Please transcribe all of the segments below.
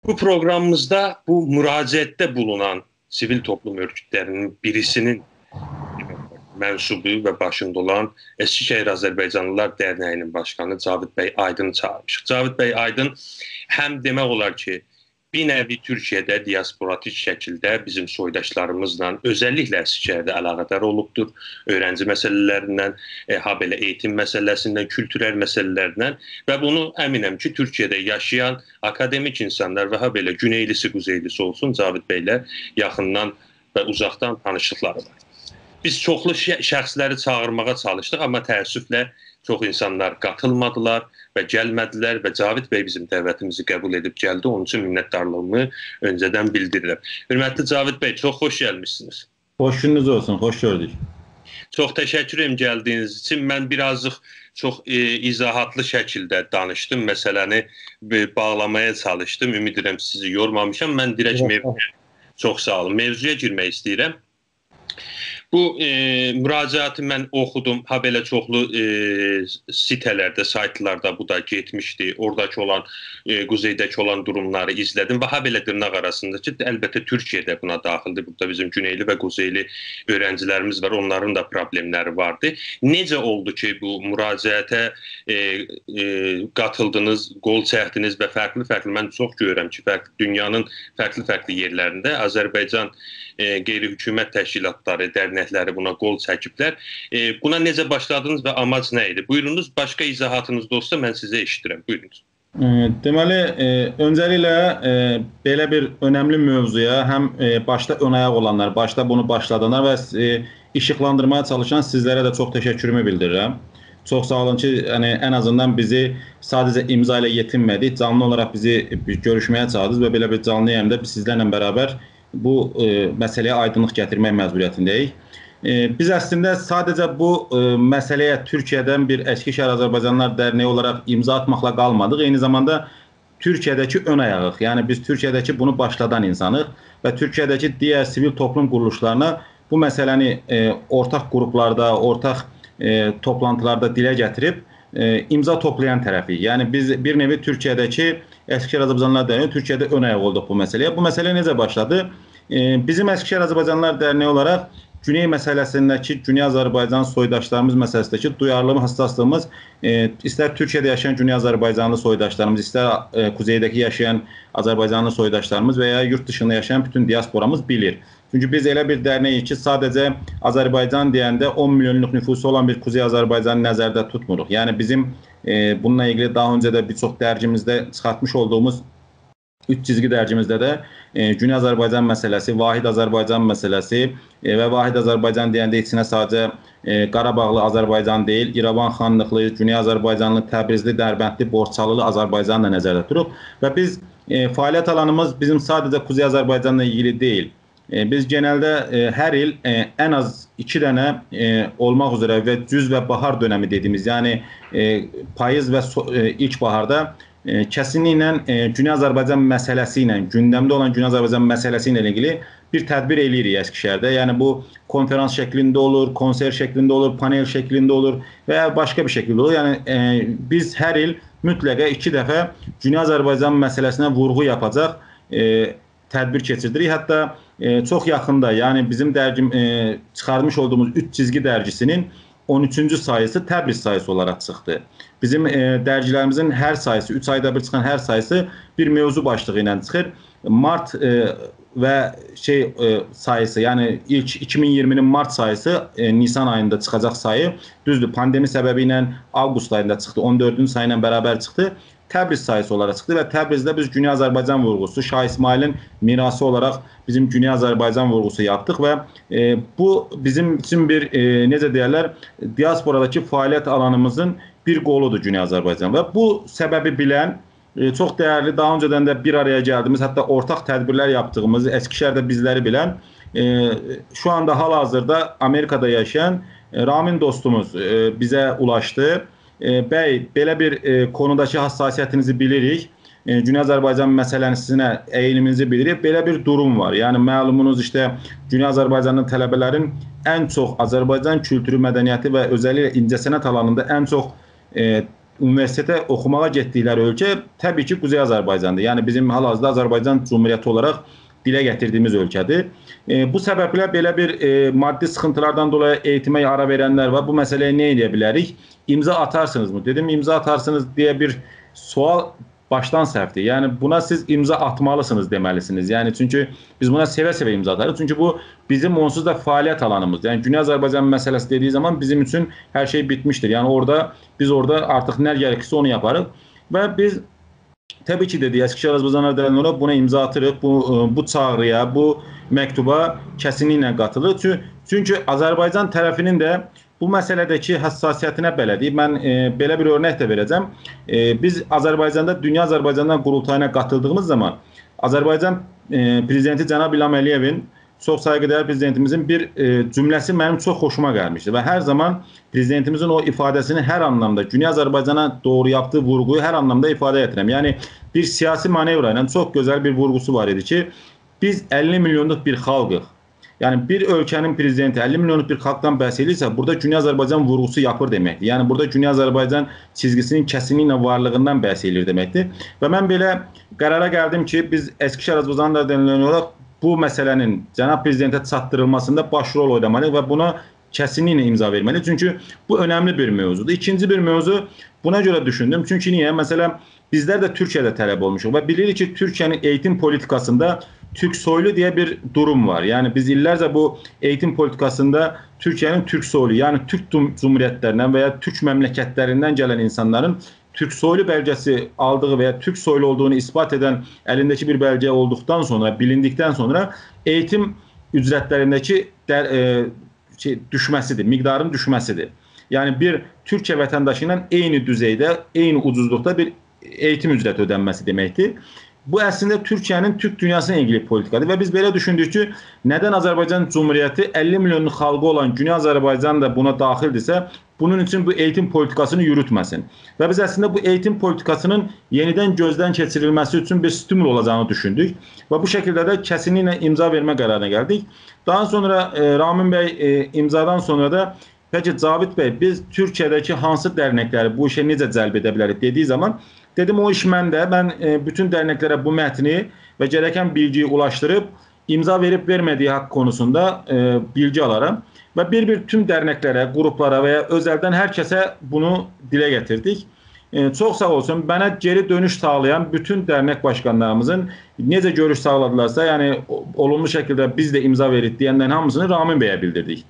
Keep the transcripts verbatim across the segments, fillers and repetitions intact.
بو پروقرامیمیزدا بو مراجعتده بولونان سیویل توپلوم اؤرگوتلری‌نین بیریسی‌نین منسوبو و باشیندا اولان اسکیشهیر آذربایجانلیلار درنه‌یی‌نین باشقانی جاوید بی آیدینی چاغیرمیشیق. جاوید بی آیدین هم دئمک اولار کی، بیر نوعی تورکیه‌ده دیاسپوراتیک شکیلده بیزیم سویداشلاریمیزلا، اؤزللیکله اسکیشهیرده علاقه‌دار اولوبدور. اؤیرنجی مسئله‌لریندن، ائ، هابئله ائییتیم مسئله‌سیندن، کولتورل مسئله‌لردن و بونو امینم کی، تورکیه‌ده یاشایان آکادمیک اینسانلار و هابئله گونئیلی‌سی، قوزئیلی‌سی اولسون، جاوید بی‌له یاخیندان و اوزاقدان تانیشلیقلاری وار. بیز چوخلو ش-، شخصلری چاغیرماغا چالیشدیق، آمما تأسفله چوخ اینسانلار قاتیلمادیلار و گلمه‌دیلر و جاوید بی بیزیم دعوتیمیزی قبول ائدیب گلدی. اونون اوچون منتدارلیغیمی اؤنجه‌دن بیلدیریرم. حؤرمتلی جاوید بی، چوخ خوش گلمیشسینیز. خوش گونونوز اولسون، خوش گؤردوک. چوخ تشکر ائدیرم گلدیگینیز اوچون. من بیر آزجیق چوخ، ائ، ایضاحاتلی شکیلده دانیشدیم. مسئله‌نی بی-، باغلاماغا چالیشدیم. امید ائدیرم سیزی یورمامیشام. من دیرک یوخ، موضوع-، ساغ اولون. چوخ ساغ اولون. موضوعا گیرمک ایسته‌ییرم. بو، ائ، مراجعتی من اوخودوم. هابئله چوخلو، ائ، سیته‌لرده، سایتلاردا بو دا گئتمیشدی. اوراداکی اولان، ائ، قوزئیده‌کی اولان دوروملاری ایزله‌دیم و هابئله دیرناق آراسیندا کی، البته تورکیه ده بونا داخیلدیر. بورادا بیزیم گونئیلی و قوزئیلی اؤیرنجیلریمیز وار، اونلارین دا پروبلئملری واردی. نئجه اولدو کی، بو مراجعته، ائ، ائ، قاتیلدینیز، قول چکدینیز و فرقلی-فرقلی، من چوخ گؤرورم کی، فرق-، دونیانین فرقلی-فرقلی یئرلرینده آذربایجان، ائ، غیرحکومت تشکیلاتلاری، درنکلری بونا قول چکیبلر. ائ، بونا نئجه باشلادینیز و آماج نه ایدی؟ بویورونوز، باشقا ایضاحاتینیز دا اولسا، من سیزی ائشیدیرم. بویورونوز. ائ، دئمه‌لی، ائ، اؤنجه‌لیکله، ائ، بئله بیر اؤنملی موضوعا هم، ائ، باشدا اؤن آیاق اولانلار، باشدا بونو باشلادانلار و، ائ، ایشیقلاندیرماغا چالیشان سیزلره ده چوخ تشکرومو بیلدیریرم. چوخ ساغ اولون کی، یعنی، ان آزیندان بیزی ساده‌جه امضا ایله یئتینمه‌دیک، جانلی اولاراق بیزی بیر گؤروشمه‌یه چاغیردینیز و بئله بیر جانلی یاییندا بیز سیزلرله برابر بو، ائ، مسئله‌یه آیدینلیق گتیرمک مجبوریتینده‌ییک. ائ، بیز اصلینده ساده‌جه بو، ائ، مسئله‌یه تورکیه‌دن بیر اسکیشهیر آذربایجانلیلار درنه‌یی اولاراق امضا آتماقلا قالمادیق. عینی زاماندا تورکیه‌ده‌کی اؤن آیاغیق. یعنی بیز تورکیه‌ده‌کی بونو باشلادان اینسانیق و تورکیه‌ده‌کی دیگر سیویل توپلوم قورولوشلارینا بو مسئله‌نی، ائ، اورتاق قروپلاردا، اورتاق، ائ، توپلانتیلاردا دیله گتیریب، ائ، امضا توپلایان طرفیک. یعنی بیز بیر نوعی تورکیه‌ده‌کی اسکیشهیر آذربایجانلیلار درنه‌یی تورکیه‌ده اؤن آیاق اولدوق بو مسئله‌یه. بو مسئله نئجه باشلادی؟ ائ، بیزیم اسکیشهیر آذربایجانلیلار درنه‌یی اولاراق گونئی مسئله‌سینده‌کی، گونئی آذربایجان سویداشلاریمیز مسئله‌سینده‌کی دویارلیلیغیمیز، حساسلیغیمیز، ائ، ایستر تورکیه‌ده یاشایان گونئی آذربایجانلی سویداشلاریمیز، ایستر، ائ، قوزئیده‌کی یاشایان آذربایجانلی سویداشلاریمیز و یا یورد دیشیندا یاشایان بوتون دیاسپورامیز بیلیر. چونکی بیز ائله بیر درنه‌ییک کی، ساده‌جه آذربایجان دئینده اون میلیونلوق نفوسو اولان بیر قوزئی آذربایجانی نظرده توتموروق. یعنی بیزیم، ائ، بونونلا ایلگیلی داها اؤنجه ده بیر چوخ درگیمیزده چیخارتمیش اولدوغوموز اوچ جیزگی درگیمیزده ده، ائ، گونئی آذربایجان مسئله‌سی، واحد آذربایجان مسئله‌سی، ائ، و واحد آذربایجان دئینده ایچینه ساده‌جه، ائ، قاراباغلی آذربایجان دئییل، ایران خانلیقلی، گونئی آذربایجانلی، تبریزلی، دربندلی، بورچالیلی آذربایجانی دا نظرده توتوروق. و بیز، ائ، فعالیت آلانیمیز بیزیم ساده‌جه قوزئی آذربایجانلا ایلگیلی دئییل. ائ، بیز گئنلده، ائ، هر ایل، ائ، ان آز ایکی دنه، ائ، اولماق اوزره و گوز و باهار دؤنمی دئدیگیمیز، یعنی، ائ، پاییز و سو-، ائ، ایلک‌باهاردا، ائ، کسینلیکله، ائ، گونئی آذربایجان مسئله‌سی ایله، گوندمده اولان گونئی آذربایجان مسئله‌سی ایله ایلگیلی بیر تدبیر ائله‌ییریک اسکیشهرده. یعنی بو کنفرانس شکلینده اولور، کنسرت شکلینده اولور، پانل شکلینده اولور و یا باشقا بیر شکیلده اولور. یعنی، ائ، بیز هر ایل مطلقا ایکی دفعه گونئی آذربایجان مسئله‌سینه وورغو یاپاجاق، ائ، تدبیر کئچیردیریک. حتی، ائ، چوخ یاخیندا، یعنی بیزیم درگیم-، ائ، چیخارمیش اولدوغوموز اوچ جیزگی درگیسی‌نین اون اوچونجو ساییسی تبریز ساییسی اولاراق چیخدی. بیزیم، ائ، درگیلریمیزین هر ساییسی، اوچ آیدا بیر چیخان هر ساییسی بیر موضوع باشلیغی ایله چیخیر. مارت، ائ، و شئی، ائ، ساییسی، یعنی ایلک ایکی مین اییرمی‌نین مارت ساییسی، ائ، نیسان آییندا چیخاجاق سایی، دوزدور، پاندئمی سببی ایله آوقوست آییندا چیخدی، اون دؤردونجو سایی ایله برابر چیخدی. تبریز ساییسی اولاراق چیخدی و تبریزده بیز گونئی آذربایجان وورغوسو، شاه اسماعیلین میراثی اولاراق بیزیم گونئی آذربایجان وورغوسو یاپدیق و، ائ، بو بیزیم اوچون بیر، ائ، نئجه دئیرلر، دیاسپوراداکی فعالیت آلانیمیزین بیر قولودور گونئی آذربایجان. و بو سببی بیلن، ائ، چوخ دیرلی، داها اؤنجه‌دن ده بیر آرایا گلدیگیمیز، حتی اورتاق تدبیرلر یاپدیغیمیز، اسکیشهرده بیزلری بیلن، ائ، شو آندا حال-حاضردا آمریکادا یاشایان، ائ، رامین دوستوموز، ائ، بیزه اولاشدی. ائ، بی، بئله بیر، ائ، قونوداکی حساسیتینیزی بیلیریک. ائ، گونئی آذربایجان مسئله‌سینه ائییلیمینیزی بیلیریک. بئله بیر دوروم وار. یعنی، معلومونوز ایشته گونئی آذربایجانلی طلبه‌لرین ان چوخ آذربایجان کولتورو، مدنیتی و اؤزللیکله اینجه‌صنعت آلانیندا ان چوخ، ائ، اونیوئرسیتئته اوخوماغا گئتدیکلری اؤلکه طبیعی کی، قوزئی آذربایجاندیر. یعنی، بیزیم حال-حاضردا آذربایجان جمهوریتی اولاراق دیله گتیردیگیمیز اؤلکه‌دیر. ائ، بو سببله بئله بیر، ائ، مادی سیخینتیلاردان دولایی ائییتیمه آرا وئرنلر وار. بو مسئله‌یه نه ائدیه بیلریک؟ امضا آتارسینیزمی؟ دئدیم، امضا آتارسینیز دئیه بیر سؤال باشدان سهودیر. یعنی، بونا سیز امضا آتمالیسینیز دئمه‌لیسینیز. یعنی، چونکی بیز بونا سئوه-سئوه امضا آتاریق. چونکی بو بیزیم اونسوز دا فعالیت آلانیمیزدیر. یعنی، گونئی آذربایجان مسئله‌سی دئدیگی زامان بیزیم اوچون هر شئی بیتمیشدیر. یعنی، اورادا، بیز اورادا آرتیق نه گرکیرسه اونو یاپاریق. و بیز طبیعی کی، دئدیک، اسکیشهیر آذربایجانلار درنه‌یی اولاراق بونا امضا آتیریق، بو، ائ، بو چاغرییا، بو مکتوبا کسینلیکله قاتیلیریق. چون-، چونکی آذربایجان طرفینین ده بو مسئله‌ده‌کی حساسیتینه بلدیک. من، ائ، بئله بیر اؤرنک ده وئره‌جم. ائ، بیز آذربایجاندا، دونیا آذربایجانلار قورولتایینا قاتیلدیغیمیز زامان آذربایجان، ائ، پرزیدنتی جناب الهام علی‌یئوین، چوخ سایغی‌دئیر پرزیدنتیمیزین بیر، ائ، جمله‌سی منیم چوخ خوشوما گلمیشدی و هر زامان پرزیدنتیمیزین او ایفاده‌سینی هر آنلامدا، گونئی آذربایجانا دوغرو یاپدیغی وورغویو هر آنلامدا ایفاده ائتیرم. یعنی، بیر سیاسی مانورا ایله چوخ گؤزل بیر وورغوسو وار ایدی کی، بیز اللی میلیونلوق بیر خالقیق. یعنی، بیر اؤلکه‌نین پرزیدنتی اللی میلیونلوق بیر خالقدان بحث ائدیرسه، بورادا گونئی آذربایجان وورغوسو یاپیر دئمکدیر. یعنی، بورادا گونئی آذربایجان چیزگیسینین کسینلیکله وارلیغیندان بحث ائدیر دئمکدیر. و من بئله قرارا گلدیم کی، بیز اسکیشهیر آذربایجان درنه‌یی اولاراق بو مسئله‌نین جناب پرزیدنته چاتدیریلماسیندا باش رول اوینامالی‌ییق و بونا کسینلیکله امضا وئرمه‌لی. چونکی بو اؤنملی بیر موضوعدور. ایکینجی بیر موضوع، بونا گؤره دوشوندوم. چونکی نییه؟ مثلا، بیزلر ده تورکیه‌ده طلبه اولموشوق و بیلیریک کی، تورکیه‌نین ائییتیم پولیتیکاسیندا تورک سویلو دئیه بیر دوروم وار. یعنی، بیز ایللرجه بو ائییتیم پولیتیکاسیندا تورکیه‌نین تورک سویلو، یعنی تورک جوم-، جمهوریتلریندن و یا تورک مملکتلریندن گلن اینسانلارین تورک سویلو بلگه‌سی آلدیغی و یا تورک سویلو اولدوغونو اثبات ائدن الینده‌کی بیر بلگه اولدوقدان سونرا، بیلیندیکدن سونرا ائییتیم اوجرتلرینده‌کی در-، ائ، شئی، دوشمه‌سیدیر، مقدارین دوشمه‌سیدیر. یعنی، بیر تورکیه وطنداشی ایله عینی دوزئیده، عینی اوجوزلوقدا بیر ائییتیم اوجرتی اؤدنمه‌سی دئمکدیر. بو، اصلینده، تورکیه‌نین تورک دونیاسینا ایلگیلی پولیتیکادیر و بیز بئله دوشوندوک کی، ندن آذربایجان جمهوریتی اللی میلیونلوق خالقی اولان گونئی آذربایجان دا بونا داخیلدیرسه، بونون اوچون بو ائییتیم پولیتیکاسینی یوروتمه‌سین؟ و بیز، اصلینده، بو ائییتیم پولیتیکاسینین یئنیدن گؤزدن کئچیریلمه‌سی اوچون بیر ستیمول اولاجاغینی دوشوندوک و بو شکیلده ده کسینلیکله امضا وئرمه قرارینا گلدیک. داها سونرا، ائ، رامین بی، ائ، امضادان سونرا دا، «پکی، جاوید بی، بیز تورکیه‌ده‌کی هانسی درنکلری بو ایشه نئجه جلب ائده بیلریک؟» دئدیگی زامان دئدیم، «او ایش منده، من، ائ، بوتون درنکلره بو متنی و گرکن بیلگینی اولاشدیریب، امضا وئریب وئرمه‌دیگی حاق قونوسوندا، ائ، بیلگی آلارام.» و بیر-بیر توم درنکلره، قروپلارا و یا اؤزلدن هر کسه بونو دیله گتیردیک. ائ، چوخ ساغ اولسون، منه گئری دؤنوش ساغلایان بوتون درنک باشقانلاریمیزین، نئجه گؤروش ساغلادیلارسا، یعنی، او-، اولوملو شکیلده «بیز ده امضا وئریریک» دئینلرین هامیسینی رامین بیه بیلدیردیک.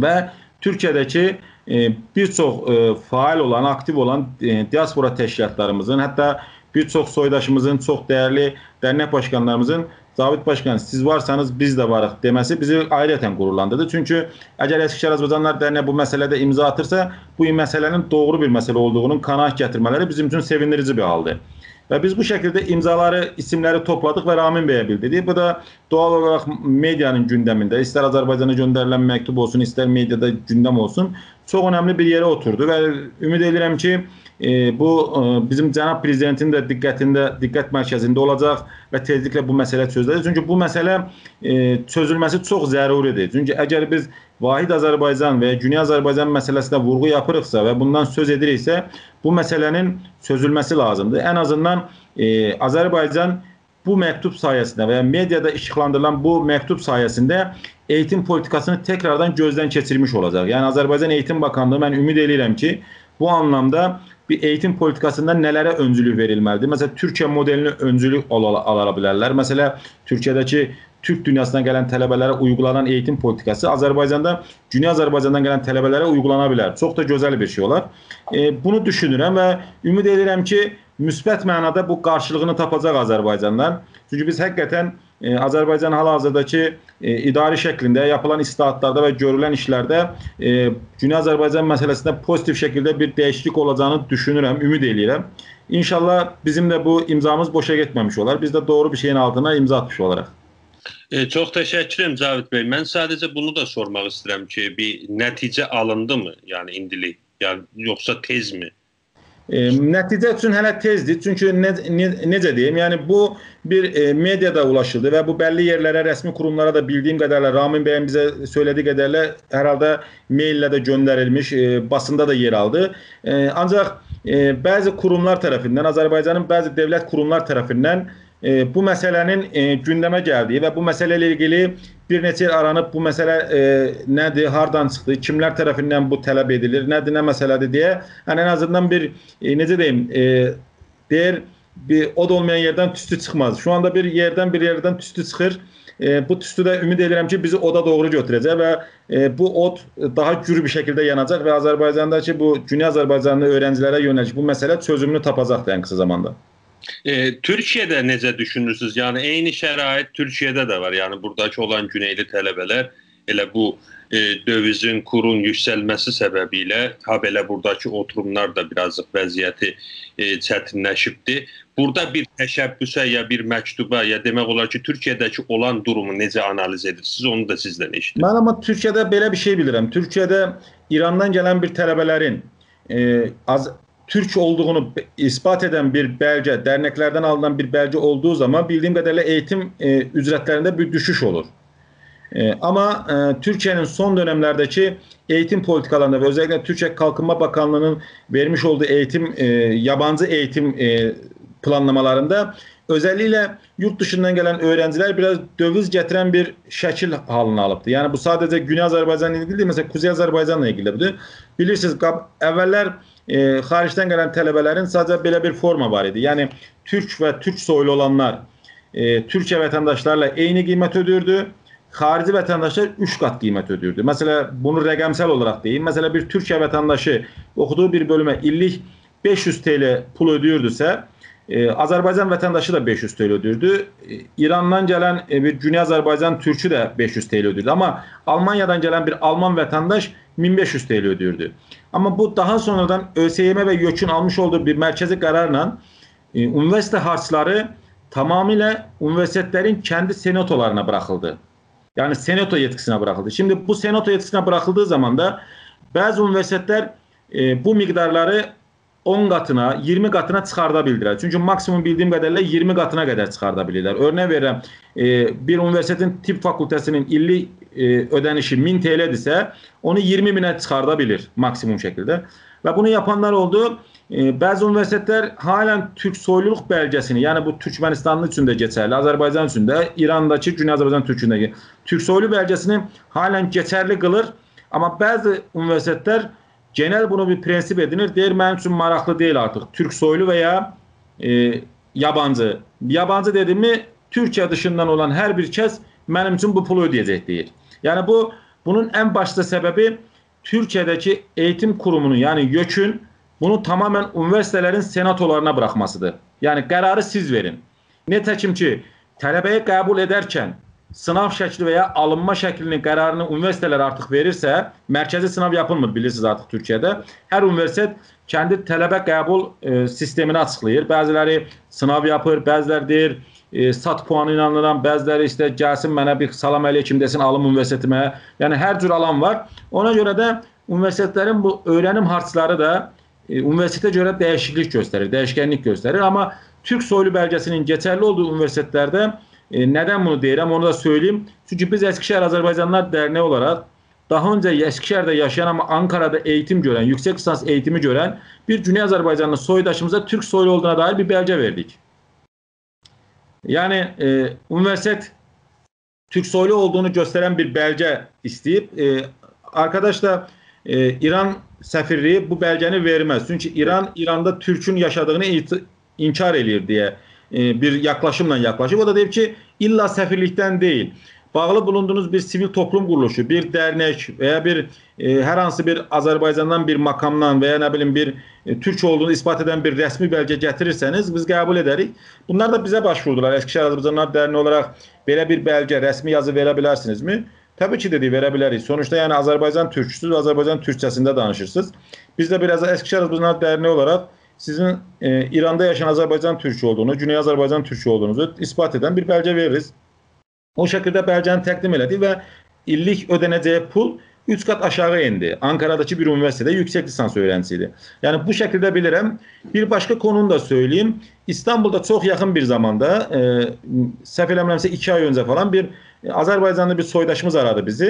و تورکیه‌ده‌کی، ائ، بیر چوخ، ائ، فعال اولان، آکتیو اولان، ائ، دیاسپورا تشکیلاتلاریمیزین، حتی بیر چوخ سویداشیمیزین، چوخ دیرلی درنک باشقانلاریمیزین، «جاوید باشقان، سیز وارسانیز، بیز ده واریق» دئمه‌سی بیزی آیریتاً غرورلاندیردی. چونکی اگر اسکیشهیر آذربایجانلیلار درنه‌یی بو مسئله‌ده امضا آتیرسا، بو مسئله‌نین دوغرو بیر مسئله اولدوغونون قناعت گتیرمه‌لری بیزیم اوچون سئویندیریجی بیر حالدیر. و بیز بو شکیلده امضالاری، ایسیملری توپلادیق و رامین بیه بیلدیردیک. بو دا دوغال اولاراق مئدیانین گوندمینده، ایستر آذربایجانا گؤندریلن مکتوب اولسون، ایستر مئدیادا گوندم اولسون، چوخ اؤنملی بیر یئره اوتوردو و امید ائدیرم کی، ائ، بو، ائ، بیزیم جناب پرزیدنتین ده دقتینده، دقت مرکزینده اولاجاق و تئزلیکله بو مسئله چؤزوله‌جک. چونکی بو مسئله، ائ، چؤزولمه‌سی چوخ ضروریدیر. چونکی اگر بیز واحد آذربایجان و یا گونئی آذربایجان مسئله‌سینده وورغو یاپیریقسا و بوندان سؤز ائدیریکسه، بو مسئله‌نین چؤزولمه‌سی لازیمدیر. ان آزیندان، ائ، آذربایجان بو مکتوب سایه‌سینده و یا مئدیادا ایشیقلاندیریلان بو مکتوب سایه‌سینده ائییتیم پولیتیکاسینی تکراردان گؤزدن کئچیرمیش اولاجاق. یعنی، آذربایجان ائییتیم باکانلیغی، من امید ائدیرم کی، بو آنلامدا بیر ائییتیم پولیتیکاسیندا نه‌لره اؤنجولوک وئریلمه‌لیدیر؟ مثلا، تورکیه مودئلینی اؤنجولوک آلا-، آلا بیلرلر. مثلا، تورکیه‌ده‌کی تورک دونیاسیندان گلن طلبه‌لره اویغولانان ائییتیم پولیتیکاسی آذربایجاندا، گونئی آذربایجاندان گلن طلبه‌لره اویغولانا بیلر. چوخ دا گؤزل بیر شئی اولار. ائ، بونو دوشونورم و امید ائدیرم کی، مثبت معنادا بو قارشیلیغینی تاپاجاق آذربایجانلار. چونکی بیز حقیقتاً، ائ، آذربایجان حال-حاضرداکی، ائ، اداری شکلینده یاپیلان اصلاحاتلاردا و گؤرولن ایشلرده، ائ، گونئی آذربایجان مسئله‌سینده پوزیتیو شکیلده بیر دییشیکلیک اولاجاغینی دوشونورم، امید ائله‌ییرم. انشاءالله بیزیم ده بو امضامیز بوشا گئتمه‌میش اولار. بیز ده دوغرو بیر شئیین آلتینا امضا آتمیش اولاریق. ائ، چوخ تشکر ائدیرم، جاوید بی. من ساده‌جه بونو دا سورماق ایسته‌ییرم کی، بیر نتیجه آلیندیمی؟ یعنی، ایندیلیک، یعنی، یوخسا تئزمی؟ ائ، نتیجه اوچون هله تئزدیر. چونکی نه-، نه-، نئجه دئییم، یعنی، بو بیر، ائ، مئدیادا اولاشیلدی و بو بللی یئرلره، رسمی قوروملارا دا، بیلدیگیم قدریله، رامین بیین بیزه سؤیله‌دیگی قدریله، هر حالدا مئیلله ده گؤندریلمیش، ائ، باسیندا دا یئر آلدی. ائ، آنجاق ائ، بعضی قوروملار طرفیندن، آذربایجانین بعضی دؤولت قوروملار طرفیندن، ائ، بو مسئله‌نین، ائ، گوندمه گلدیگی و بو مسئله ایله ایلگیلی بیر نئچه ایل آرانیب بو مسئله، ائ، نه‌دیر، هاردان چیخدی، کیملر طرفیندن بو طلب ائدیلیر، نه‌دیر، نه مسئله‌دیر دئیه، یعنی ان آزیندان بیر، ائ، نئجه دئییم، ائ، دئییر، بیر اود اولمایان یئردن توستو چیخماز. شو آندا بیر یئردن، بیر یئردن توستو چیخیر. ائ، بو توستو ده امید ائدیرم کی، بیزی اودا دوغرو گؤتوره‌جک و، ائ، بو اود داها گور بیر شکیلده یاناجاق و آذربایجانداکی بو گونئی آذربایجانلی اؤیرنجیلره یؤنه‌لیک بو مسئله چؤزومونو تاپاجاقدیر ان قیسا زاماندا. ائ، تورکیه‌ده نئجه دوشونورسونوز؟ یعنی، عینی شرایط تورکیه‌ده ده وار. یعنی، بوراداکی اولان گونئیلی طلبه‌لر ائله بو، ائ، دؤویزین، کورون یوکسلمه‌سی سببیله، هابئله بوراداکی اوتوروملار دا بیر آزلیق وضعیتی، ائ، چتینلشیبدی. بورادا بیر تشبثه، یا بیر مکتوبا، یا دئمک اولار کی، تورکیه‌ده‌کی اولان دورومو نئجه آنالیز ائدیرسینیز، اونو دا سیزدن ائشیدک. من آمما تورکیه‌ده بئله بیر شئی بیلیرم. تورکیه‌ده ایراندان گلن بیر طلبه‌لرین، ائ، آز، تورک اولدوغونو ب، اثبات ائدن بیر بلگه، درنکلردن آلینان بیر بلگه اولدوغو زامان، بیلدیگیم قدریله ائییتیم، ائ، اوجرتلرینده بیر دوشوش اولور. ائ، آمما، ائ، تورکیه‌نین سون دؤنملرده‌کی ائییتیم پولیتیکالاریندا و اؤزللیکله تورکیه کالکینما باکانلیغینین وئرمیش اولدوغو ائییتیم، ائ، یابانجی ائییتیم، ائ، پلانلامالاریندا اؤزللیکله یورت دیشیندان گلن اؤیرنجیلر بیر آز دؤویز گتیرن بیر شکیل حالینی آلیبدیر. یعنی، بو ساده‌جه گونئی آذربایجانلا ایلگیلی دئییل، مثلا، قوزئی آذربایجانلا ایلگیلی بودور. بیلیرسینیز، قاب، اوللر، ائ، خارجدن گلن طلبه‌لرین ساده‌جه بئله بیر فورما وار ایدی. یعنی، تورک و تورک سویلو اولانلار، ائ، تورکیه وطنداشلارلا عینی قیمت اؤده‌ییردی، خارجی وطنداشلار اوچ قات قیمت اؤده‌ییردی. مثلا، بونو رقمسل اولاراق دئییم. مثلا، بیر تورکیه وطنداشی اوخودوغو بیر بؤلومه ایللیک بئش یوز تئل پول اؤده‌ییردیسه، ائ، آذربایجان وطنداشی دا بئش یوز تئل اؤده‌ییردی. ائ، ایراندان گلن، ائ، بیر گونئی آذربایجان تورکو ده بئش یوز تئل اؤده‌ییردی. آمما آلمانیادان گلن بیر آلمان وطنداش مین بئش یوز تئل اؤده‌ییردی. آمما بو داها سونرادان ائ س ی م و یؤکون آلمیش اولدوغو بیر مرکزی قرارلا، ائ، اونیوئرسیتئت هارجلاری تمامیله اونیوئرسیتئتلرین کندی سناتولارینا بوراخیلدی. یعنی سناتو یئتکیسینه بوراخیلدی. شیمدی بو سناتو یئتکیسینه بوراخیلدیغی زامان دا بعضی اونیوئرسیتئتلر، ائ، بو مقدارلاری اون قاتینا، اییرمی قاتینا چیخاردا بیلدیلر. چونکی ماکسیموم بیلدیگیم قدریله اییرمی قاتینا قدر چیخاردا بیلیرلر. اؤرنک وئریرم، ائ، بیر اونیوئرسیتئتین طب فاکولته‌سینین ایللیک، ائ، اؤده‌نیشی مین تئ ل‌دیرسه، اونو اییرمی مینه چیخاردا بیلیر ماکسیموم شکیلده. و بونو یاپانلار اولدو. ائ، بعضی اونیوئرسیتئتلر هالن تورک سویلولوق بلگه‌سینی، یعنی بو تورکمنیستانین اوچون ده کئچرلی، آذربایجان اوچون ده، ایرانداکی گونئی آذربایجان تورکونده‌کی تورک سویلو بلگه‌سینی هالن کئچرلی قیلیر. آمما بعضی اونیوئرسیتئتلر گئنل بونو بیر پرنسیپ ائدینیر. دئییر، منیم اوچون ماراقلی دئییل آرتیق تورک سویلو و یا، ائ، یابانجی. یابانجی دئدیگیمی، تورکیه دیشیندان اولان هر بیر کس منیم اوچون بو پولو اؤده‌یه‌جک دئییر. یعنی بو، بونون ان باشدا سببی تورکیه‌ده‌کی ائییتیم قورومونون، یعنی یؤکون بونو تمامیله اونیوئرسیتئتلرین سناتولارینا بوراخماسیدیر. یعنی قراری سیز وئرین. نئته‌کیم کی، طلبه‌یی قبول ائدرکن سیناو شکلی و یا آلینما شکلینین قرارینی اونیوئرسیتئتلر آرتیق وئریرسه، مرکزی سیناو یاپیلمیر، بیلیرسینیز آرتیق تورکیه‌ده. هر اونیوئرسیتئت کندی طلبه قبول، ائ، سیستمینی آچیقلاییر. بعضیلری سیناو یاپیر، بعضیلری دئییر، ائ، سات پوانی ایله آلیرام، بعضیلری ایستر گلسین منه بیر سلام علیکم دئسین، آلیم اونیوئرسیتئتیمه. یعنی هر جور آلان وار. اونا گؤره ده اونیوئرسیتئتلرین بو اؤیرنیم هارجلاری دا، ائ، اونیوئرسیتئته گؤره دییشیکلیک گؤستریر، دییشکنلیک گؤستریر. آمما تورک سویلو بلگه‌سینین کئچرلی اولدوغو اونیوئرسیتئتلرده، ائ، ندن بونو دئییرم، اونو دا سؤیله‌ییم. چونکی بیز اسکیشهر آذربایجانلیلار درنه‌یی اولاراق داها اؤنجه اسکیشهرده یاشایان، آمما آنکارادا ائییتیم گؤرن، یوکسک لیسانس ائییتیمی گؤرن بیر گونئی آذربایجانلی سویداشیمیزا تورک سویلو اولدوغونا دایر بیر بلگه وئردیک. یعنی، ائ، اونیوئرسیتئت تورک سویلو اولدوغونو گؤسترن بیر بلگه ایسته‌ییب. ائ، آرکاداش دا، ائ، ایران سفیرلیگی بو بلگه‌نی وئرمز. چونکی ایران ایراندا تورکون یاشادیغینی ایت، انکار ائله‌ییر دئیه، ائ، بیر یاکلاشیملا یاکلاشیب. او دا دئییب کی، الّا سفیرلیکدن دئییل. باغلی بولوندوغونوز بیر سیویل توپلوم قورولوشو، بیر درنک و یا بیر، ائ، هر هانسی بیر آذربایجاندان بیر مقامدان و یا، نه بیلیم، بیر، ائ، تورک اولدوغونو اثبات ائدن بیر رسمی بلگه گتیریرسه‌نیز، بیز قبول ائدریک. بونلار دا بیزه باش‌ووردولار. اسکیشهر آذربایجانلیلار درنه‌یی اولاراق بئله بیر بلگه، رسمی یازی وئره بیلرسینیزمی؟ طبیعی کی، دئدیک، وئره بیلریک. سونوجدا، یعنی، آذربایجان تورکوسوز، آذربایجان تورکجه‌سینده دانیشیرسینیز. بیز ده بیر آز اسکیشهر آذربایجانلیلار درنه‌یی اولاراق سیزین، ائ، ایراندا یاشایان آذربایجان تورکو اولدوغونو، گونئی آذربایجان تورکو اولدوغونوزو اثبات ائدن بیر بلگه وئریریز. او شکیلده بلگه‌نی تقدیم ائله‌دیک و ایللیک اؤده‌نه‌جک پول اوچ قات آشاغی ایندی. آنکاراداکی بیر اونیوئرسیتئتده یوکسک لیسانس اؤیرنجیسی ایدی. یعنی، بو شکیلده بیلیرم. بیر باشقا قونونو دا سؤیله‌ییم. ایستانبولدا چوخ یاخین بیر زاماندا، ائ، سهو ائله‌میرمسه، ایکی آی اؤنجه فلان بیر، ائ، آذربایجانلی بیر سویداشیمیز آرادی بیزی.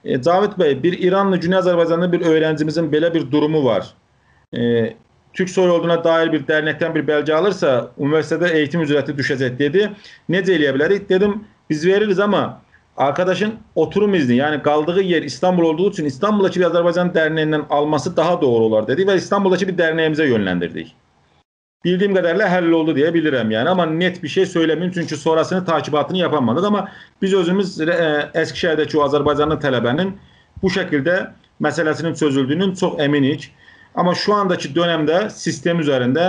ائ، جاوید بی، بیر ایرانلی گونئی آذربایجانلی بیر اؤیرنجیمیزین بئله بیر دورومو وار. ائ، تورک سویلو اولدوغونا دایر بیر درنکدن بیر بلگه آلیرسا، اونیوئرسیتئته ائییتیم اوجرتی دوشه‌جک، دئدی. نئجه ائلیه بیلریک؟ دئدیم، بیز وئریریز، آمما آرکاداشین اوتوروم ایزنی، یعنی قالدیغی یئر ایستانبول اولدوغو اوچون ایستانبولداکی بیر آذربایجان درنه‌ییندن آلماسی داها دوغرو اولار، دئدی و ایستانبولداکی بیر درنه‌ییمیزه یؤنلندیردیک. بیلدیگیم قدرله حل اولدو دئیه بیلیرم، یعنی، آمما نئت بیر شئی سؤیله‌مه‌ییم، چونکی سونراسینی تعقیباتینی یاپامادیق، آمما بیز اؤزوموز ائ، اسکیشهرده‌کی او آذربایجانلی طلبه‌نین بو شکیلده مسئله‌سینین چؤزولدویونون چوخ امینیک. آمما شو آنداکی دؤنمده سیستم اوزرینده،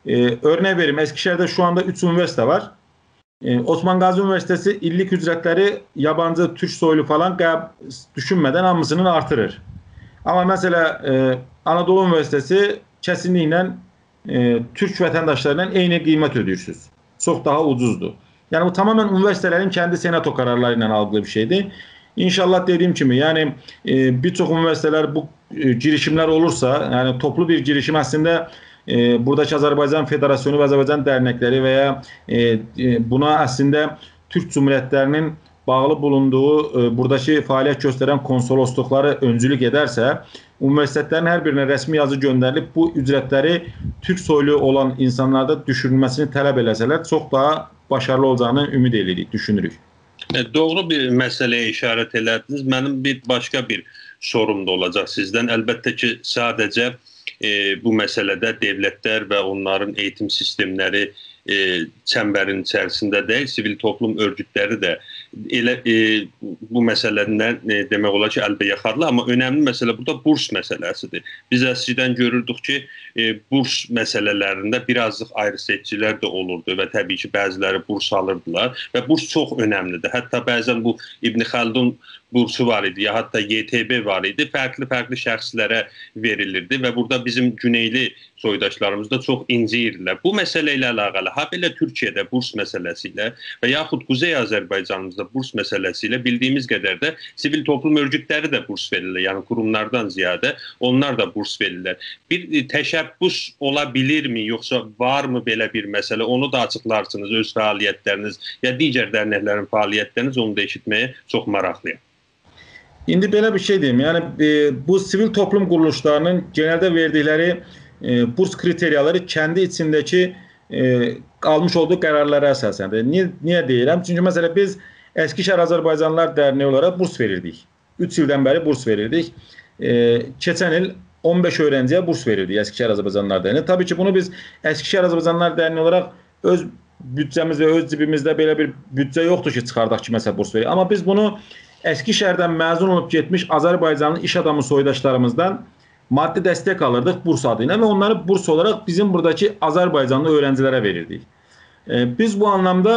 ائ، اؤرنک وئریم، اسکیشهرده شو آندا اوچ اونیوئرسیته وار. ائ، عثمان غازی اونیوئرسیته‌سی ایللیک اوجرتلری یابانجی، تورک سویلو فلان قب-، دوشونمه‌دن هامیسینین آرتیریر. آمما مثلا، ائ، آنادولو اونیوئرسیته‌سی کسینلیکله، ائ، تورک وطنداشلاریندان عینی قیمت اؤده‌ییرسینیز. چوخ داها اوجوزدور. یعنی بو تمامیله اونیوئرسیته‌لرین کندی سناتو قرارلاری ایله آلقیلی بیر شئیدیر. ان‌شاءالله دئدیگیم کیمی، یعنی، ائ، بیر چوخ اونیوئرسیته‌لر بو، ائ، گیریشیملر اولورسا، یعنی توپلو بیر گیریشیم اصلینده، ائ، بوراداکی آذربایجان فدراسیونو و آذربایجان درنکلری و یا، ائ، ائ، بونا اصلینده تورک جمهوریتلرینین باغلی بولوندوغو، ائ، بوراداکی فعالیت گؤسترن کونسولوسلوقلاری اؤنجولوک ائدرسه، اونیوئرسیته‌لرین هر بیرینه رسمی یازی گؤندریلیب بو اوجرتلری تورک سویلو اولان اینسانلاردا دوشورولمه‌سینی طلب ائله‌سه‌لر، چوخ داها باشاریلی اولاجاغینی اومید ائدیریک، دوشونوروک. ائ، دوغرو بیر مسئله‌یه ایشارت ائله‌دینیز. منیم بیر باشقا بیر سوروم دا اولاجاق سیزدن. البته کی، ساده‌جه، ائ، بو مسئله‌ده دؤولتلر و اونلارین ائییتیم سیستملری، ائ، چمبرین ایچریسینده دئییل، سیویل توپلوم اؤرگوتلری ده ائله، ائ، بو مسئله‌دن، ائ، دئمک اولار کی، البه‌یاخالیدیر. آمما اؤنملی مسئله بورادا بورس مسئله‌سیدیر. بیز اسکیدن گؤروردوک کی، ائ، بورس مسئله‌لرینده بیر آزلیق آیری‌سئچکیلر ده اولوردو و طبیعی کی، بعضی‌لری بورس آلیردیلار و بورس چوخ اؤنملیدیر. حتی بعضا بو ابن خلدون بورسو وار ایدی، یا حتی ی‌ت‌ب وار ایدی، فرقلی-فرقلی شخصلره وئریلیردی و بورادا بیزیم گونئیلی سویداشلاریمیز دا چوخ اینجیییردیلر. بو مسئله ایله علاقه‌لی، هابئله تورکیه‌ده بورس مسئله‌سی ایله و یاخود قوزئی آذربایجانیمیزدا بورس مسئله‌سی ایله بیلدیگیمیز قدر ده سیویل توپلوم اؤرگوتلری ده بورس وئریرلر، یعنی قوروملاردان زیاده اونلار دا بورس وئریرلر. بیر، ائ، تشبث اولا بیلیرمی، یوخسا وارمی بئله بیر مسئله؟ اونو دا آچیقلارسینیز، اؤز فعالیتلرینیز یا دیگر درنکلرین فعالیتلرینیز، اونو دا ائشیتمه‌یه چوخ ماراقلییام. ایندی بئله بیر شئی دئییم، یعنی، ائ، بو سیویل توپلوم قورولوشلاری‌نین گئنلده وئردیکلری، ائ، بورس کریتریالاری کندی ایچینده‌کی، ائ، آلمیش اولدوغو قرارلارا اساساندیر. نییه، نییه دئییرم؟ چونکی، مثلا، بیز اسکیشهر آذربایجانلیلار درنه‌یی اولاراق بورس وئریردیک. اوچ ایلدن بری بورس وئریردیک. ائ، کئچن ایل اون بئش اؤیرنجی‌یه بورس وئریردیک اسکیشهر آذربایجانلیلار درنه‌یی. طبیعی کی، بونو بیز اسکیشهر آذربایجانلیلار درنه‌یی اولاراق اؤز بودجه‌میز و اؤز جیبیمیزده بئله بیر بودجه یوخدور کی، چیخارداق کی، مثلا، بورس وئرک. آمما بیز بونو اسکیشهردن مزون اولوب گئتمیش آذربایجانلی ایش آدامی سویداشلاریمیزدان مادی دستک آلیردیق بورس آدی ایله و اونلاری بورس اولاراق بیزیم بوراداکی آذربایجانلی اؤیرنجیلره وئریردیک. ائ، بیز بو آنلامدا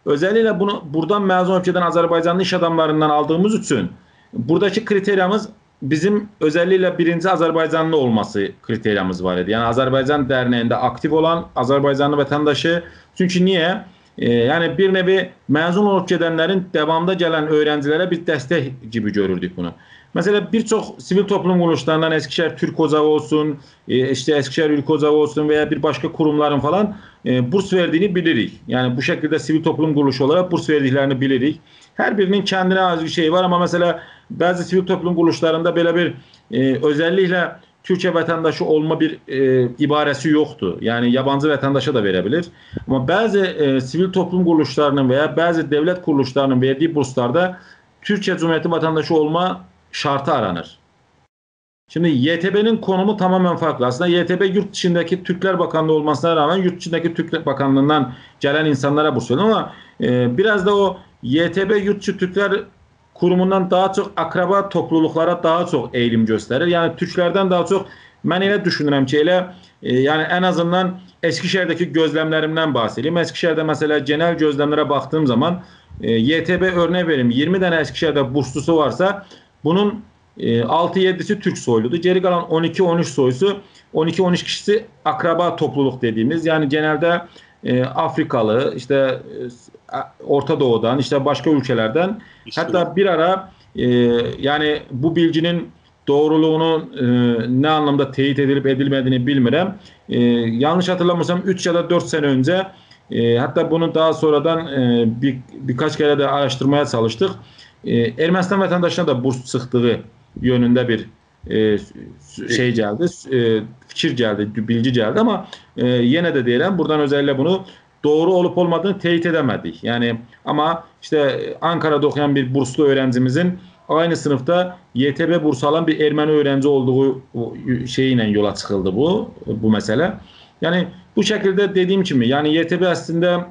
اؤزللیکله بونو بورادان مزون اولوب گئدن آذربایجانلی ایش آداملاریندان آلدیغیمیز اوچون بوراداکی کریتریامیز بیزیم اؤزللیکله بیرینجی آذربایجانلی اولماسی کریتریامیز وار ایدی. یعنی آذربایجان درنه‌یینده آکتیو اولان آذربایجانلی وطنداشی. چونکی نییه؟ ائ، یعنی بیر نوعی مزون اولوب گئدنلرین داوامدا گلن اؤیرنجیلره بیر دستک کیمی گؤروردوک بونو. مثلا، بیر چوخ سیویل توپلوم قورولوشلاریندان، اسکیشهر تورک اوجاغی اولسون، ائ، ایشته اسکیشهر اولکه اوجاغی اولسون و یا بیر باشقا قوروملارین فلان، ائ، بورس وئردیگینی بیلیریک. یعنی بو شکیلده سیویل توپلوم قورولوشو اولاراق بورس وئردیکلرینی بیلیریک. هر بیرینین کندینه آیری بیر شئیی وار، آمما، مثلا، بعضی سیویل توپلوم قورولوشلاریندا بئله بیر، ائ، اؤزللیکله تورکیه وطنداشی اولما بیر، ائ، عباره‌سی یوخدور. یعنی یابانجی وطنداشا دا وئره بیلیر. آمما بعضی، ائ، سیویل توپلوم قورولوشلاری‌نین و یا بعضی دؤولت قورولوشلاری‌نین وئردیگی بورسلاردا تورکیه جمهوریتی وطنداشی اولما شرطی آرانیر. شیمدی ی‌ت‌ب‌نین قونومو تمامیله فرقلی. اصلینده ی‌ت‌ب یورت ایچینده‌کی تورکلر باکانلیغی اولماسینا رغمن یورت ایچینده‌کی تورکلر باکانلیغیندان گلن اینسانلارا بورس وئریر. آمما، ائ، بیر آز دا او ی‌ت‌ب یورت ایچی تورکلر قوروموندان داها چوخ آقربا توپلولوقلارا داها چوخ ائییلیم گؤستریر. یعنی تورکلردن داها چوخ، من ائله دوشونورم کی، ائله، ائ، یعنی ان آزیندان اسکیشهرده‌کی گؤزلملریمدن بحث ائدیم. اسکیشهرده، مثلا، گئنل گؤزلملره باخدیغیم زامان، ائ، ی‌ت‌ب، اؤرنک وئریم، اییرمی دنه اسکیشهرده بورسلوسو وارسا، بونون، ائ، آلتی-یئددیسی تورک سویلودور. گئری قالان اون ایکی-اون اوچ سویوسو، اون ایکی-اون اوچ کیشیسی آقربا توپلولوق دئدیگیمیز، یعنی گئنلده، ائ، آفریقالی، ایشته، ائ، اورتا دوغودان، ایشته باشقا اؤلکه‌لردن، حتی بیر آرا، ائ، یعنی بو بیلگی‌نین دوغرولوغونو، ائ، نه آنلامدا تأیید ائدیلیب ائدیلمه‌دیگینی بیلمیرم. ائ، یانلیش خاطیرلامیرسام، اوچ یا دا دؤرد سنه اؤنجه، ائ، حتی بونو داها سونرادان، ائ، بیر، بیر کاچ کره ده آراشدیرمایا چالیشدیق. ائ، ارمنستان وطنداشینا دا بورس چیخدیغی یؤنونده بیر ائ، شئی گلدی، ائ، فیکیر گلدی، بیلگی گلدی. آمما، ائ، یئنه ده دئییرم، بورادان اؤزللیکله بونو دوغرو اولوب اولمادیغینی تأیید ائده‌مه‌دیک. یعنی، آمما ایشته آنکارادا اوخویان بیر بورسلو اؤیرنجیمیزین عینی صینیفدا ی‌ت‌ب بورس آلان بیر ائرمنی اؤیرنجی اولدوغو، او، شئی ایله یولا چیخیلدی بو، بو مسئله. یعنی، بو شکیلده دئدیییم کیمی، یعنی ی‌ت‌ب اصلینده،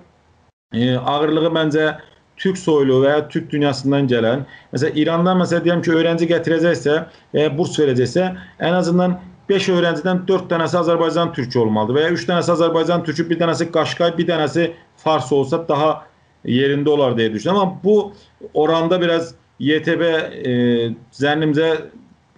ائ، آغیرلیغی منجه تورک سویلو و یا تورک دونیاسیندان گلن، مثلا، ایراندان، مثلا، دئییرم کی، اؤیرنجی گتیره‌جکسه و یا بورس وئره‌جکسه، ان آزیندان بئش اؤیرنجیدن دؤرد دنه‌سی آذربایجان تورکو اولمالیدیر و یا اوچ دنه‌سی آذربایجان تورکو، بیر دنه‌سی قاشقای، بیر دنه‌سی فارس اولسا داها یئرینده اولار دئیه دوشونورم. آمما بو اوراندا بیر آز ی‌ت‌ب، ائ، ظنیمجه،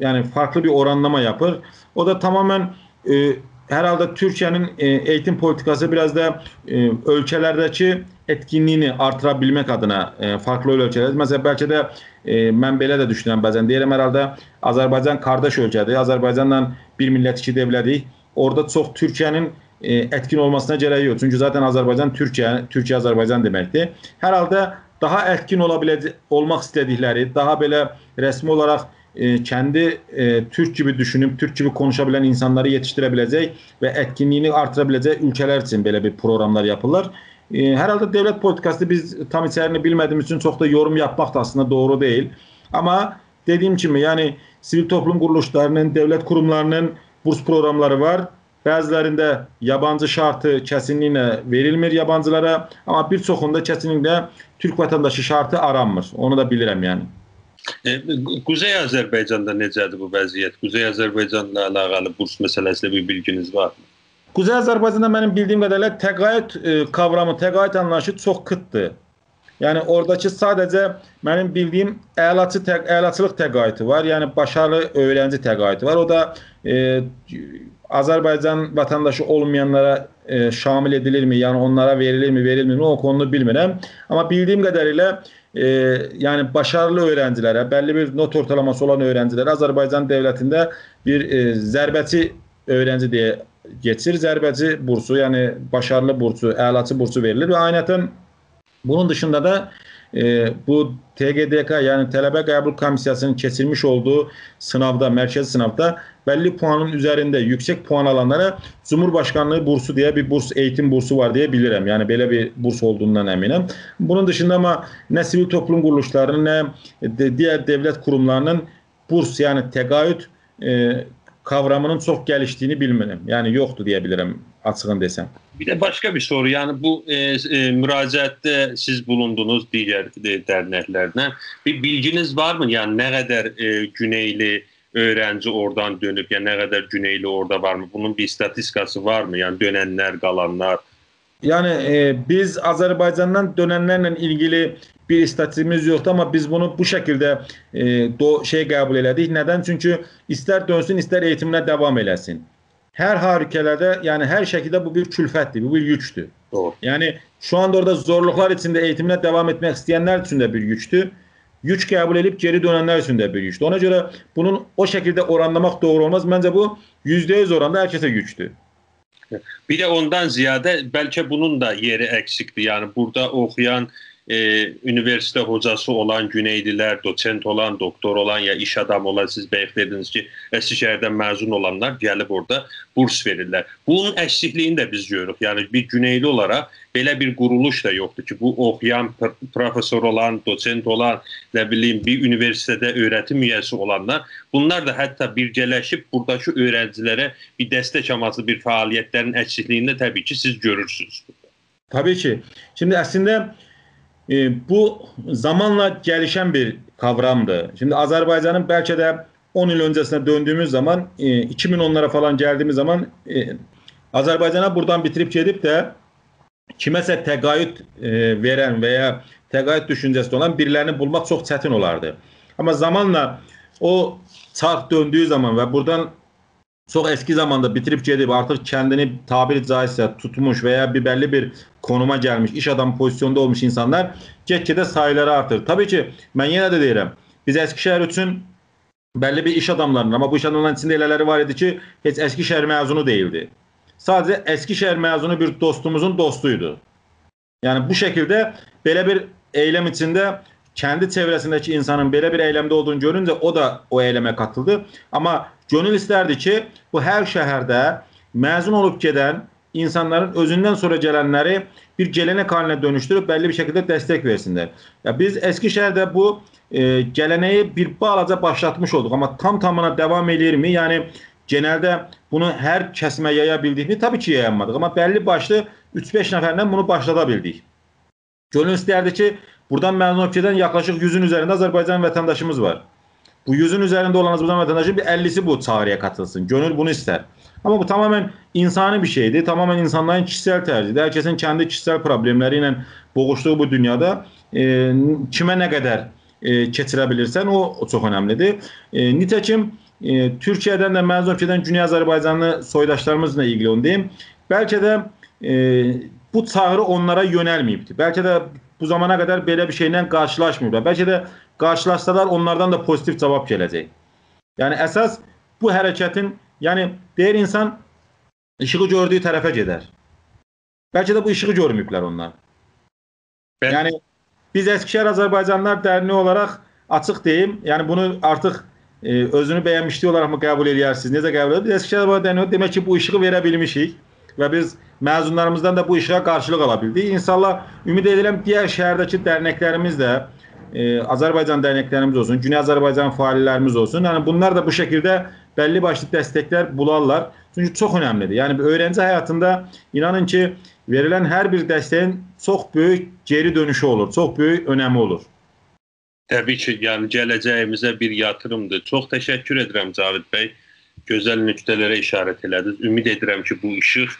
یعنی فرقلی بیر اورانلاما یاپیر. او دا تمامیله، ائ، هر حالدا تورکیه‌نین، ائ، ائییتیم پولیتیکاسی بیر آز دا، ائ، اؤلکه‌لرده‌کی ائتکینلیگینی آرتیرا بیلمک آدینا، ائ، فرقلی اؤلکه‌لر. مثلا، بلکه ده، ائ، من بئله ده دوشونورم بعضا. دئییرم، هر حالدا آذربایجان قارداش اؤلکه‌دیر. آذربایجانلا بیر میللت، ایکی دؤولتدیر. اورادا چوخ تورکیه‌نین، ائ، ائتکین اولماسینا گرک یوخ. چونکی ذاتا آذربایجان تورکیه، تورکیه آذربایجان دئمکدیر. هر حالدا داها ائتکین اولا بیله‌جه-، اولماق ایسته‌دیکلری، داها بئله رسمی اولاراق، ائ، کندی، ائ، تورک کیمی دوشونوب، تورک کیمی کونوشا بیلن اینسانلاری یئتیشدیره بیله‌جک و ائتکینلیگینی آرتیرا بیله‌جک اؤلکه‌لر اوچون بئله بیر پروگراملار یاپیرلار. ائ، هر حالدا دؤولت پولیتیکاسی بیز تام ایچرینی بیلمه‌دیییمیز اوچون چوخ دا یوروم یاپماق دا اصلینده دوغرو دئییل. آمما دئدیییم کیمی، یعنی سیویل توپلوم قورولوشلاری‌نین، دؤولت قوروملاری‌نین بورس پروگراملاری وار. بعضی‌لرینده یابانجی شرطی کسینلیکله وئریلمیر یابانجیلارا، آمما بیر چوخوندا کسینلیکله تورک وطنداشی شرطی آرانمیر. اونو دا بیلیرم، یعنی. ائ، قو-، قوزئی آذربایجاندا نئجه‌دیر بو وضعیت؟ قوزئی آذربایجانلا علاقه‌لی بورس مسئله‌سینده بیر بیلگینیز وارمی؟ قوزئی آذربایجاندا منیم بیلدیییم قدریله تقاعد، ائ، قاورامی، تقاعد آنلاییشی چوخ قیتدیر. یعنی، اوراداکی ساده‌جه منیم بیلدیییم اعلاچی تق-، اعلاچیلیق تقاعدی وار، یعنی باشاریلی اؤیرنجی تقاعدی وار. او دا، ائ، آذربایجان وطنداشی اولمایانلارا، ائ، شامل ائدیلیرمی، یعنی اونلارا وئریلیرمی، وئریلمیرمی، او قونونو بیلمیرم. آمما بیلدیییم قدریله، ائ، یعنی باشاریلی اؤیرنجیلره، بللی بیر نوت اورتالاماسی اولان اؤیرنجیلره آذربایجان دؤولتینده بیر، ائ، ضربه‌چی اؤیرنجی دئیه کئچیر، ضربه‌چی بورسو، یعنی باشاریلی بورسو، اعلاچی بورسو وئریلیر و عینیتاً بونون دیشیندا دا، ائ، بو ت ق د ک، یعنی طلبه قبول کومیسیاسی‌نین کئچیرمیش اولدوغو سیناودا، مرکزی سیناودا بللی پوانین اوزرینده یوکسک پوان آلانلارا جمهورباشقانلیغی بورسو دئیه بیر بورس، ائییتیم بورسو وار دئیه بیلیرم. یعنی بئله بیر بورس اولدوغوندان امینم. بونون دیشیندا آمما نه سیویل توپلوم قورولوشلاری‌نین، نه ده-، دیگر دؤولت قوروملاری‌نین بورس، یعنی تقاعد، ائ، قاورامی‌نین چوخ گلیشدییینی بیلمیرم. یعنی یوخدور دئیه بیلیرم، آچیغینی دئسم. بیر ده باشقا بیر سورو، یعنی بو، ائ، ائ، مراجعتده سیز بولوندونوز دیگر، ائ، درنکلرله. بیر بیلگینیز وارمی؟ یعنی نه قدر، ائ، گونئیلی اؤیرنجی اورادان دؤنوب، یعنی نه قدر گونئیلی اورادا وارمی؟ بونون بیر ایستاتیستیکاسی وارمی؟ یعنی دؤننلر، قالانلار؟ یعنی، ائ، بیز آذربایجاندان دؤننلرله ایلگیلی بیر ایستاتیستیکیمیز یوخدور، آمما بیز بونو بو شکیلده، ائ، دو-، شئی قبول ائله‌دیک. ندن؟ چونکی ایستر دؤنسون، ایستر ائییتیمینه داوام ائله‌سین. هر حالدا، یعنی هر شکیلده بو بیر کلفتدیر، بو بیر یوکدور. دوغرو. یعنی شو آندا اورادا زورلوقلار ایچینده ائییتیمینه داوام ائتمک ایسته‌ینلر اوچون ده بیر یوکدور. یوک قبول ائدیب گئری دؤننلر اوچون ده بیر یوکدور. اونا گؤره بونون او شکیلده اورانلاماق دوغرو اولماز. منجه بو یوزده یوز اوراندا هر کسه یوکدور. بیر ده اوندان زیاده بلکه بونون دا یئری اکسیکدیر. یعنی بورادا اوخویان، ائ، اونیوئرسیتئت هوجاسی اولان گونئیلی‌لر، دوسنت اولان، دوکتور اولان یا ایش آدامی اولان، سیز بایاق دئدینیز کی، اسکیشهیردن مزون اولانلار گلیب اورادا بورس وئریرلر. بونون اکسیکلیگینی ده بیز گؤروروک. یعنی بیر گونئیلی اولاراق بئله بیر قورولوش دا یوخدور کی، بو اوخویان، پر-، پروفسور اولان، دوسنت اولان، نه بیلیم، بیر اونیوئرسیتئتده اؤیرتیم اویه‌سی اولانلار، بونلار دا حتی بیرگه‌لشیب بوراداکی اؤیرنجیلره بیر دستک آماجلی بیر فعالیتلرین اکسیکلیگینی ده طبیعی کی، سیز گؤرورسونوز. طبیعی کی. شیمدی اصلینده، ائ، بو زامانلا گلیشن بیر قاورامدیر. شیمدی آذربایجانین بلکه ده اون ایل اؤنجه‌سینه دؤندویوموز زامان، ائ، ایکی مین اونلارا فلان گلدیییمیز زامان، ائ، آذربایجانا بورادان بیتیریب گئدیب ده کیمه‌سه تقاعد، ائ، وئرن و یا تقاعد دوشونجه‌سینده اولان بیریلرینی بولماق چوخ چتین اولاردی. آمما زامانلا او چرخ دؤندویو زامان و بورادان چوخ اسکی زاماندا بیتیریب گئدیب، آرتیق کندینی، تابیری جاییزسه، توتموش و یا بیر بللی بیر قونوما گلمیش، ایش آدامی پوزیسیوندا اولموش اینسانلار گئت-گئده سایلاری آرتیر. طبیعی کی، من یئنه ده دئییرم، بیز اسکیشهیر اوچون بللی بیر ایش آداملارینین، آمما بو ایش آداملارینین ایچینده ائله‌لری وار ایدی کی، هئچ اسکیشهیر مزونو دئییلدی. ساده‌جه اسکیشهیر مزونو بیر دوستوموزون دوستو ایدی. یعنی بو شکیلده بئله بیر ائیلم ایچینده کندی چئوره‌سینده‌کی اینسانین بئله بیر ایلمده اولدوغونو گؤرونجه او دا او ایلمه قاتیلدی. آمما کؤنول ایستردی کی، بو هر شهرده مزون اولوب گئدن اینسانلارین اؤزوندن سونرا گلنلری بیر گله‌نک حالینه دؤنوشدوروب بللی بیر شکیلده دستک وئرسینلر. یا، بیز اسکیشهرده بو، ائ، گله‌نگی بیر بالاجا باشلاتمیش اولدوق، آمما تام تامانا داوام ائله‌ییرمی؟ یعنی، گئنلده بونو هر کسیمه یایا بیلدیک می؟ طبیعی کی، یایامادیق، آمما بللی باشلی اوچ-بئش نفرله بونو باشلادا بیلدیک. کؤنول ایستردی کی، بورادان مزون اولوب گئدن یاخلاشیق یوزون اوزرینده آذربایجان وطنداشیمیز وار. بو یوزون اوزرینده اولان آذربایجان وطنداشی‌نین بیر اللی‌سی بو چاغری‌یا قاتیلسین. کؤنول بونو ایستر. آمما بو تماماً اینسانی بیر شئیدیر، تماماً اینسانلارین کیشیسل طرزیدیر. هر کسین کندی کیشیسل پروبلئملری ایله بوغوشدوغو بو دونیادا، ائ، کیمه نه قدر، ائ، کئچیره بیلیرسن، او، او چوخ اؤنملیدیر. ائ، نیته‌کیم، ائ، تورکیه‌دن ده مزون اولوب گئدن گونئی آذربایجانلی سویداشلاریمیزلا ایلگیلی اونو دئییم. بلکه ده، ائ، بو چاغری اونلارا یؤنلمه‌ییبدیر. بلکه ده بو زامانا قدر بئله بیر شئیله قارشیلاشماییبلار. بلکه ده قارشیلاشسالار، اونلاردان دا پوزیتیو جاواب گله‌جک. یعنی، اساس بو حرکتین، یعنی، دئییر اینسان ایشیغی گؤردویو طرفه گئدر. بلکه ده بو ایشیغی گؤرمه‌ییبلر اونلار. بلی. یعنی، بیز اسکیشهر آذربایجانلیلار درنه‌یی اولاراق، آچیق دئییم، یعنی بونو آرتیق، ائ، اؤزونو بین‌موشتری اولاراقمی قبول ائدیرسینیز، نئجه قبول ائدیر؟ بیز اسکیشهر آذربایجان درنه‌یی دئمک کی، بو ایشیغی وئره بیلمیشیک و بیز مزونلاریمیزدان دا بو ایشیغه قارشیلیق آلا بیلدیک. ان‌شاءالله، امید ائدیرم، دیگر شهرده‌کی درنکلریمیز ده، ائ، آذربایجان درنکلریمیز اولسون، گونئی آذربایجان فعاللریمیز اولسون، یعنی بونلار دا بو شکیلده بللی باشلی دستکلر بولارلار. چونکی چوخ اؤنملیدیر. یعنی، بیر اؤیرنجی حیاتیندا، اینانین کی، وئریلن هر بیر دستگین چوخ بؤیوک گئری دؤنوشو اولور، چوخ بؤیوک اؤنمی اولور. طبیعی کی، یعنی گله‌جه‌ییمیزه بیر یاتیریمدیر. چوخ تشکر ائدیرم جاوید بی. گؤزل نکته‌لره اشارت ائله‌دینیز. امید ائدیرم کی، بو ایشیق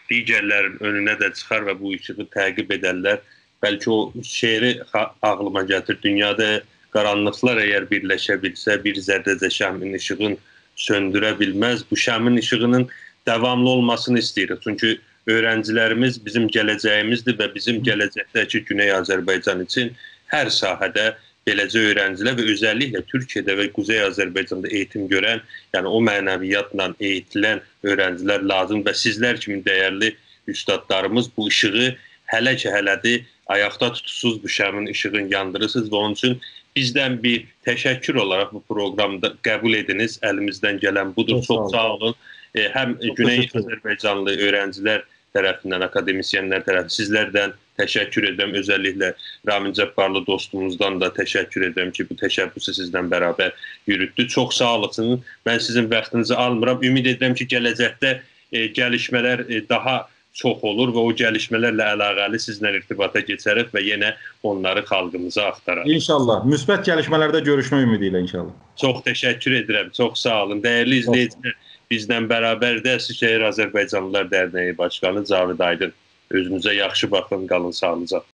دیگرلرین اؤنونه ده چیخار و بو ایشیغی تعقیب ائدرلر. بلکه او شعری خا-، عاغلیما گتیر. دونیادا قارانلیقلار اگر بیرلشه بیلسه، بیر ذره‌جه شمعین ایشیغین سؤندوره بیلمز. بو شمعین ایشیغینین داواملی اولماسینی ایسته‌ییریک. چونکی اؤیرنجیلریمیز بیزیم گله‌جه‌ییمیزدیر و بیزیم گله‌جکده‌کی گونئی آذربایجان اوچون هر ساحه‌ده بئله‌جه اؤیرنجیلر و اؤزللیکله تورکیه‌ده و قوزئی آذربایجاندا ائییتیم گؤرن، یعنی او معنویاتلا ائییدیلن اؤیرنجیلر لازیم و سیزلر کیمی دیرلی اوستادلاریمیز بو ایشیغی هله کی هله‌دیر آیاقدا توتوسوز، بو شمعین ایشیغین یاندیریرسینیز و اونون اوچون بیزدن بیر تشکر اولاراق بو پروقرامی دا قبول ائدینیز. الیمیزدن گلن بودور. چوخ ساغ اولون. چوخ ساغ اولون. ائ، هم چوخ گونئی تشکر ائدیرم. آذربایجانلی اؤیرنجیلر طرفیندن، آکادمیسینلر طرفی، سیزلردن تشکر ائدیرم. اؤزللیکله رامین جبارلی دوستوموزدان دا تشکر ائدیرم کی، بو تشبثو سیزله برابر یوروتدو. چوخ ساغ اولاسینیز. من سیزین واختینیزی آلمیرام. امید ائدیرم کی، گله‌جکده، ائ، گلیشمه‌لر، ائ، داها چوخ اولور و او گلیشمه‌لرله علاقه‌لی سیزله ارتباطا کئچریک و یئنه اونلاری خالقیمیزا آختاراریق. ان‌شاءالله. مثبت گلیشمه‌لرده گؤروشمک امیدی ایله ان‌شاءالله. چوخ تشکر ائدیرم. چوخ ساغ اولون. دیرلی ایزله‌ییجیلر، بیزدن برابر ده اسکیشهر آذربایجانلیلار درنگی باشقانی جاوید آیدین. اؤزونوزه یاخشی باخین، قالین ساغلیجاقلا.